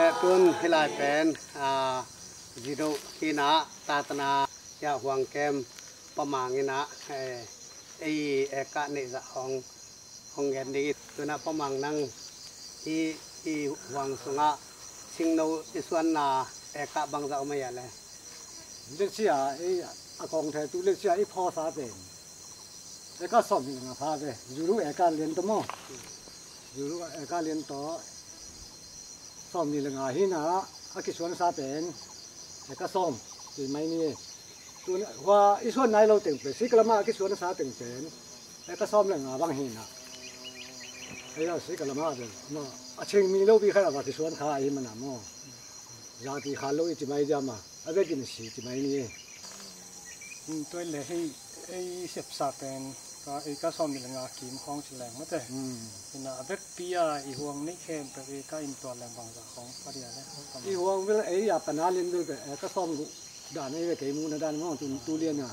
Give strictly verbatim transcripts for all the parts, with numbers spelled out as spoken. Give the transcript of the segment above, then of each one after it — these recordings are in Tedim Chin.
Tun hih lai pen, ah, zido hi na, tatana ya huang kem pamang ina, eh, ei, eh, ka nei za hong, hong gen ding i tuna pamang nang hi, i huang sunga singno i suanna, eh, ka bang za om a ya le. Letsia, eh, a kong the tu letsia i pho sa pen. Eka sawm nih le nga pha ve. Zulu eka lian tawh maw? Zulu eka lian tawh sawm nih le nga hi na, a kisuan sa pen eka sawm ti mai ni. Tun hua i suan nai lo teng pen, sik lama a kisuan sa teng pen eka sawm le nga bang hi na. Ei a sik lama pen, no, a ching mi lo pi kha va kisuan kha ahi mana maw. Zati kha lo i ti mai dia ma, a vekin si ti mai ni. Hmm, tua le hei, ei sepsa pen ka, ei ka sawm nih le nga kim khawng ci leng mate. Hmm. Ina a vekpi a i huang nei khempeuh ei ka in tua leng bangza khawng pha dia le. I huang bel ei a pana lian bel bel, eh, ka sawm guh dan ei ve kei muhna dan maw, tu, tu lian a.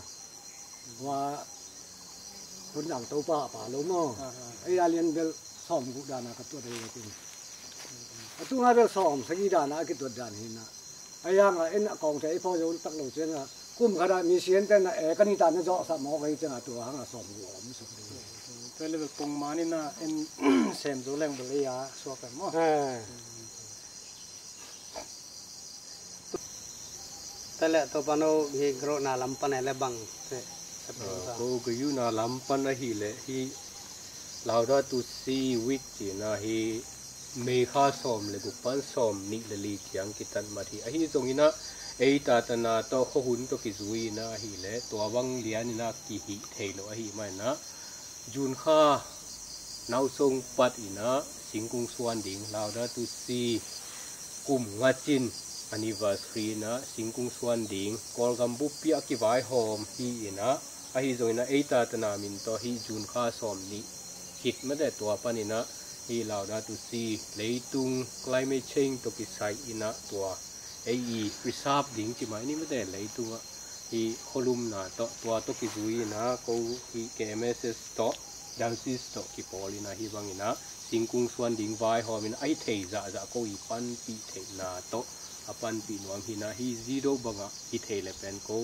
Hua hun dang Topa a pa lo maw. Ah, ah. Ei a lian bel sawm guh dan a ka tuat ei ve kei. A tunga bel sawm sagih dan a kituat dan hi na. A yang a en a kawng te i pho zo tak lo ciang a kum khat a mi sian te na e ka ni ta na zawh sa mawk ei ciang a tua hang a sawm gu om suk ding. Te level pung mani na en sem zo leng bel ei a suak em maw. Eh. Te le to pano hi gro na lam pan e le bang te. Ah, ko gayu na lam pan a hi le hi Laudato Si week cina hi May kha sawm le guk pan sawm nih le li kiang kitat mat hi. Ahi zongina ei tatana tawh khuahun tawh kizuina ahi le tua bang lianina kihih thei lo ahi maina June kha nausong pat ina singkung suan ding Laudato Si kum ngacin anniversary ina singkung suan ding Kawlgam buppi a kivaihawm hi ina ahi zongina ei tatana min tawh hi June kha sawm nih khit mate tua panina hi Laudato Si leitung climate change tawh kisai ina tua ei i preserve ding ci mai ni mate leitungah hi khualumna tawh tua tawh kizui ina ko hi K M S S tawh diocese tawh kipawl ina hi bangina singkung suan ding vaihawm ina ahi thei zahzah ko i panpih theihna tawh a panpih nuam hina hi zido bangah hi thei le pen ko,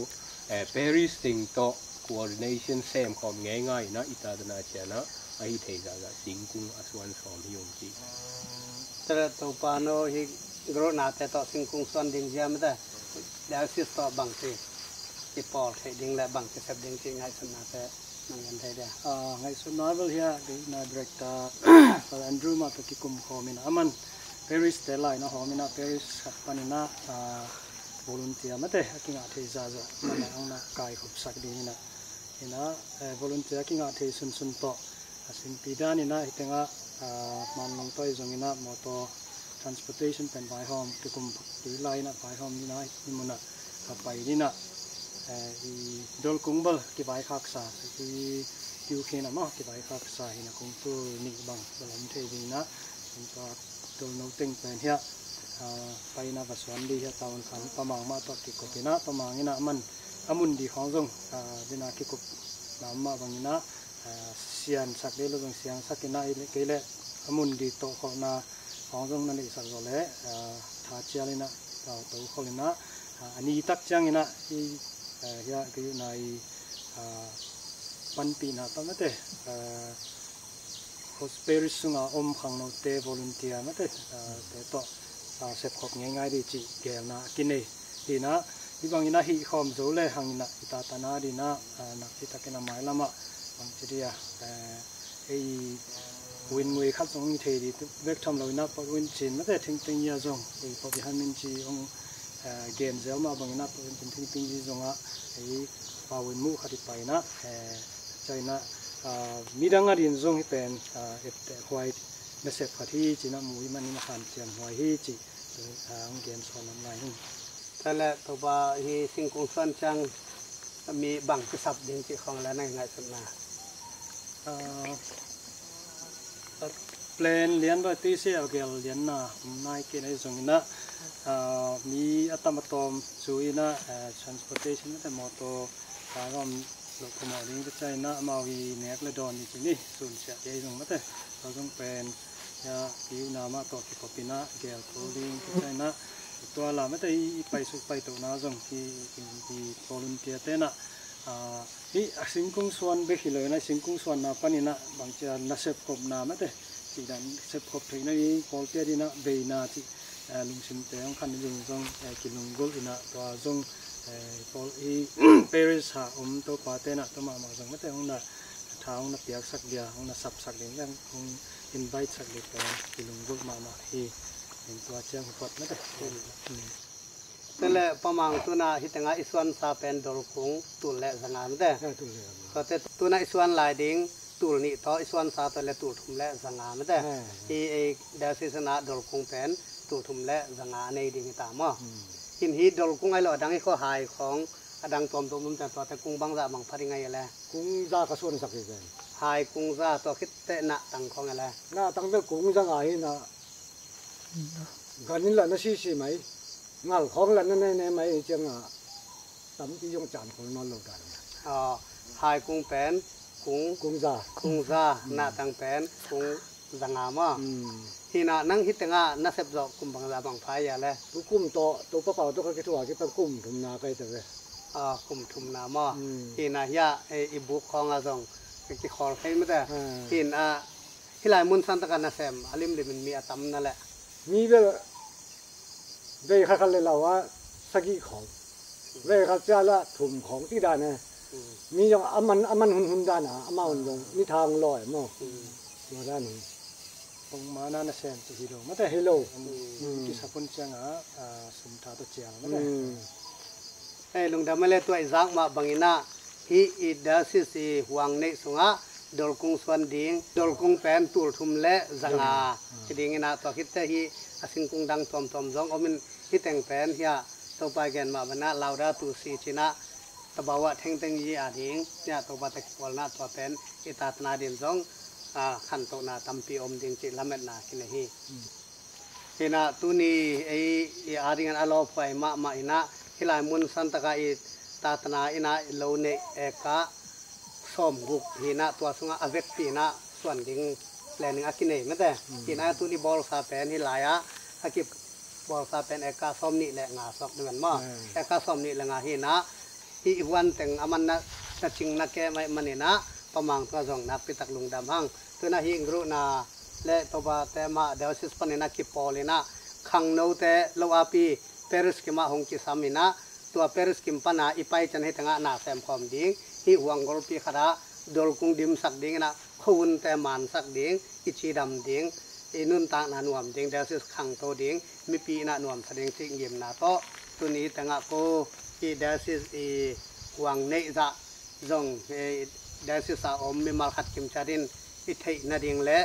eh, parish teng tawh coordination semkhawm ngeingai ina i tatana ciana ahi thei zahzah singkung a suan sawm hi um ci. Tere Topa no hi gro nate tawh singkung suan ding zia mate diocese tawh bangci i pawl theih ding le bangci sep ding ci ngaihsutnate nang gen thei dia? Ah, ngaihsutna bel hia, na director Father Andrew mah tawh kikum khawm ina aman parish te lai na hawm ina parish khat pan ina, ah, volunteer mate a kingah thei zahzah mana ang na kai khupsak ding ina ina, eh, volunteer a kingah thei sunsun tawh a singpi dan ina hi tengah, ah, manlong tawh i zong ina motor transportation pen vaihawm kikum kei lai ina vaihawm ina hi muna ka pai ina, eh, i dolkung bal kivaikhaksa i kiu khin a maw kivaikhaksa hina kung tu nih bang bal om thei ding ina in tua dolno teng pen hia, ah, pai ina va suan di hia taun khan pamang mah tawh kikop ina pamang ina aman a mun di khawng zong, ah, dina kikup na mah bang ina, ah, siansak di lo zong siangsak ina i le kei le a mun di tawh khawhna khawng zong na neihsak zaw le, ah, tha cial ina tau to khol ina, ah, a ni tak ciang ina i, ah, hia kei na i, ah, panpihna tawh mate, ah, host parish sunga om khangnote volunteer mate, ah, te tawh, ah, sepkhop ngeingai di cih gelna a kinei. Hina hi bangina hih khawm zo le hangina i tatana dina, ah, nakpi takin a mailamah bangci dia, eh, ei win ngui khat zong i thei di tu vek tham lo ina pawt win cin mate thingting ia zong ei pawt i han min ci ong, eh, gen zel mah bangina pawt win cin thingting i zongah ei pawt win muh khat i paina, eh, China, ah, midang a din zong hi pen, ah, epte huai nasep khat hi cina mu i manin a hanciam huai hi ci, ah, ang gen sawn lam lai hi. Tale Topa hi singkung suan ciang mi bang kisap ding cih khawng le nai ngaihsutna. Ah, plan lian bai tui se a gel lianna um nai kei nai zong ina, ah, mi a tam a tawm zu ina, ah, transportation mate motor ka gam lo kumau ding ka china amau i nek le dawn ni ci ni sun siah kei zong mate ka zong pen Sia piuna mah tawh kikopina gel tho ding kicianna tua lam ate i paisuk paitona zong i, i, i volunteer tena, ah, hi a singkung suan bek hi lo ina, singkung suanna panina bangcia nasep kopna mate, ci dan sepkop theihna i pawlpi a dina beina ci, eh, lungsimte hong khan ding zong, eh, kilunggulh ina tua zong, eh, pawl i parish ha om topa tena tua mahmah zong mate hong na tha hong na piaksak dia, hong na sapsak ding, hong invite sak ding pen kilunggulh mahmah hi. Tua ciang hi phot mate. Tua le Pa Mang, tuna hi tengah i suansa pen dolkung tul le zanga mate. Tua te tuna i suan lai ding tul nih tawh i suansa tawh le tul thum le zanga mate. I, i diocese na dolkung pen tul thum le zanga a nei ding hi ta maw? Hin hi dolkung ai lo a dang i khuahai khawng a dang tuamtuam um te tua te kung bangzah mang pha ding ai le? Kung za ka suansak hi zen. Hai kung za, tua khit teh nahtang khawng a le? Nahtang bel kung zanga hi na. Gan in la na sisi mai, ngal khawng la na nei nei mai hi cianga tampi zong caan khol nawn lo dan. Aw, hai kung pen kung, kung za, kung za, nahtang pen kung zanga maw? Hina nang hi tengah na sep zawh kum bangzah bang pha ia le? Tukum tawh Topa Pau tawh ka kithuah kipan kum thumna kai ta ve. Ah, kum thumna maw? Hina hia, eh, i buk khawng a zong ka kikhawl thei mate. Hina hi lai mun santaka nasem a limlimin mi a tam na le? Mi bel vei khat khat le lau a sagih khawng, vei khat cia la thum khawng ti dan e. Mi zong a man, a man hunhun dan a, amau zong ni thang lawi maw? Tua dan hi. Pongmana nasem ci hi lo mate. Hi lo. Kisapun cianga, ah, sumtha tawh cial mate. Hei, lungdam a le tua i zak mah bangina hi i diocese i huang neih sungah dolkung suan ding, dolkung pen tul thum le zanga hi dingina tua khitte hi a singkung dang tuamtuam zong omin hi teng pen hia Topa gen mah bana Laudato Si cina tabauah thengteng yi a ding hia Topa te kipawlna tua pen i tatna din zong, ah, khantohna tampi om ding cih lametna kinei hi. Hina tuni ei i a dingin a lawphuai mahmah ina hi lai mun santaka i tatna ina i lo neih eka sawmguk hina tua sungah a vekpi ina suan ding planning a kinei mate. Hina tuni bawlsa pen hi lai-ah a kibawlsa pen eka sawmnih le nga suak ding an maw? Eka sawmnih le nga hina hi i huan teng a man na, na cing na ke mai manina Pa Mang tua zong nakpitak lungdam hang. Tuna hi group na le Topa te mah diocese panina kipawl ina khangnote lo api parish kimah hong kisam ina tua parish kim pana i pai cian hi tengah na semkhawm ding hi huang golpi khata dolkung dimsak ding ina khuahunte mansak ding i cidam ding i nuntakna nuam ding diocese khangto ding mipi ina nuamsa ding cih ngimna tawh tuni tengah ko i diocese i huang neih zah zong, eh, diocese a om mimal khat kimciat in i theih nading le,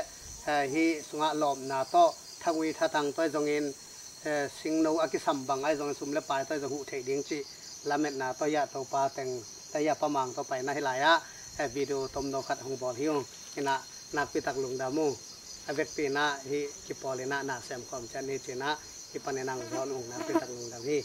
eh, hi sungah lawpna tawh thagui thatang tawh zongin, eh, singno a kisam bang ai zongin sum le pai tawh zong huh theih ding cih lametna tawh ia Topa teng tawh ia Pa Mang tawh paina hi lai-ah, eh, video tomno khat hong bawl hi ung. Ina nakpitak lungdam uh. A vekpi ina hi kipawl ina na semkhawm ciat ni cina hi panin ang zawn ung nakpitak lungdam hi.